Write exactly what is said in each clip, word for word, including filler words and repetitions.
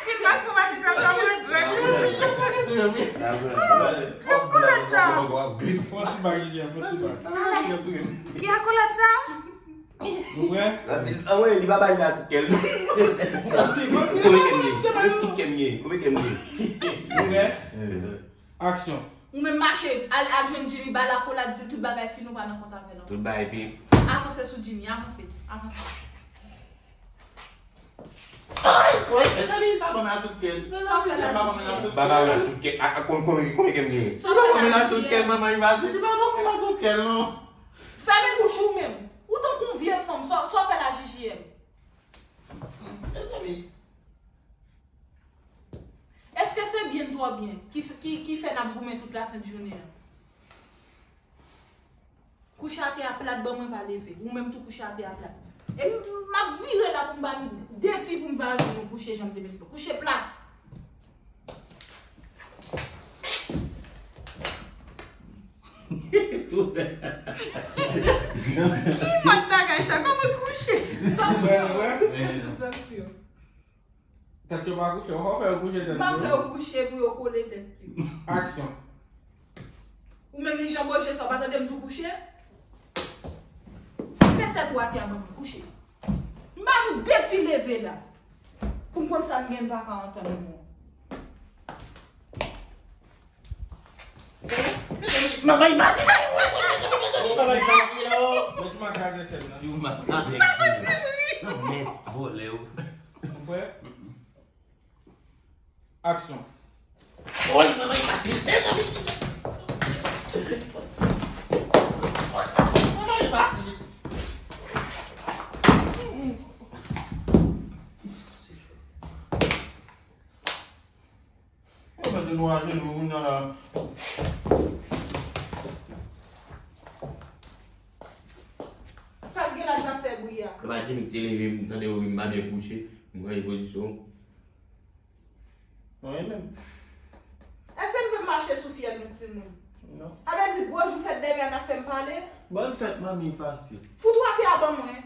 Si m pa kou Matris, sa va regrèt. Fò ti bagay, fò ti bagay. Ki akolad sa? Nou prè? Anmwey, li pa bay la tout kè l. Kòman kè m ye? Tout kè m ye. Kòman kè m ye? Nou prè? Aksyon. Ou menm mache, al, al jwenn Jimmy, ba l akolad, di l tout bagay fini, ou pa nan kont avè l ankò. Tout bagay fini. Avanse sou Jimmy, avanse, avanse. Ay, wè, mezanmi, li pa ban m la tout kè l. Mezanmi, li pa ban m la tout kè l. Ba, ba, ba, tout kè. A, a, kon-, konbyen, konbyen kè m genyen? Li pa ban m la tout kè l, manman, li va di, li pa ban m la tout kè l, non. Fèmen bouch ou menm. Ou tankou yon vye fanm, sa, sa w fè la, J J M? Mezanmi. Èske se byen twò byen ki, f- ki, ki fè n ap goumen tout lasent jounen an? Kouche atè a plat, ban mwen pa leve. Ou menm tou kouche atè a plat. E m, m ap vire la pou m ba nou defi pou m pa rive nou kouche jan m te mete nou. Kouche plat. Ki mòd bagay sa? Kòman kouche? Sanksyon. Sanksyon. Tèt yo pa kouche, w pa fè yo kouche tèt yo. M pa fè yo kouche pou yo kole tèt yo. Aksyon. Ou menm li jan boje sa, w pa tande m di w kouche? Met tèt ou atè a ban mwen, kouche. M ba nou defi leve la. Pou m konn sa m gen, m pa ka antann nou. Manman, li pase. Manman, li pase, non. Mèt makaze sèl nan. Yo, manman, avèk yo. Nan mèt vòlè yo. Ou prè? Aksyon. Woy, manman, li pase. Manman, li pase. Yo mete nou ajenou, moun nan la. Sa l gen la, l t ap fè bri a? Papa Jimmy te leve, m tande yo ri, m pa byen kouche, m rayi pozisyon. Mwen menm. Èske n pe mache sou fyèl nou, timoun? Non. Sa vle di gwo jou fèt dèmen an ap fè m pale? Bòn fèt manmi fasil. Fout ou atè a ban mwen.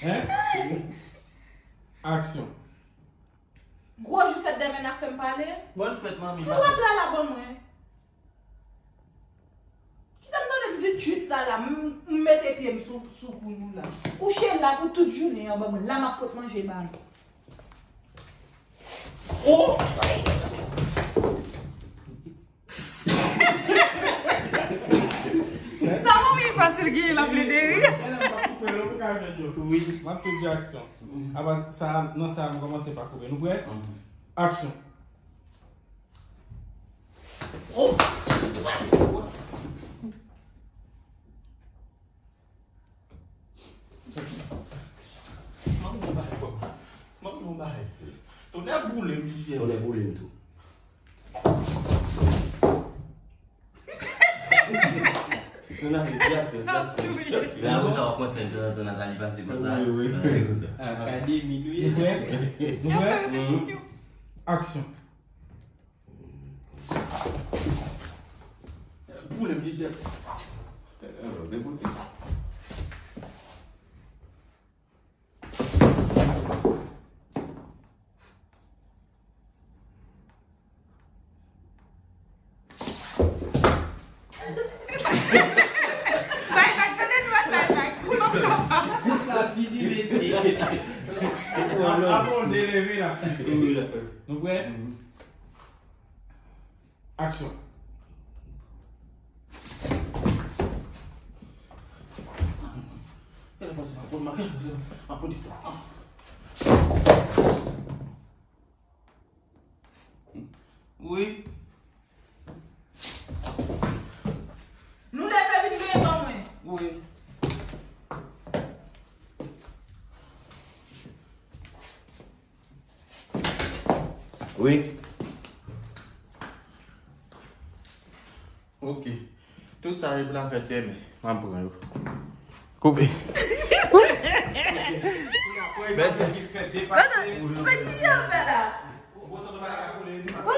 Hein? Aksyon. Gwo jou fèt dèmen an ap fè m pale? Bòn fèt manmi fasil. Fout ou atè a la ban mwen. Kite m tande m di tchwit la la, m, m mete pye m sou, sou kou nou la. Kouche la pou tout jounen an ban mwen, la m ap pot manje ba nou. Oh! Sa manmi fasil genyen l ap plede ri. Wi. M ap suiv di aksyon. Apa sa, nan sa, m kòmanse pa koupe. Nou prè? Aksyon. Oh! Manman, yon bagay fò. Manman, yon bagay. Tonnè boule m, J J M. Tonnè boule m tou. Non, non, se di aksyon, di aksyon. Men apre sa, w ap pran sèn tanzantan, Nathalie pase konsa. Wi, wi. Akademi nou ye. Nou prè? Nou prè? Aksyon. Boule m, J J M. Bay vag, tande nou al bay vag. Sa fini, mesye. Apre w deleve la. Nou prè? Aksyon. Wi. Nou leve vin genyen ban mwen. Wi. Ok. Tout sa e pou n ap fè tèmen. M ap pran yo. Koupe. Mèsi. Gade, men ki jan l fè la? Wi.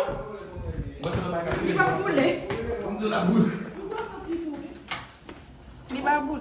Li pa boule. M di w l ap boule. Li pa santi tou, wi. Li pa boule.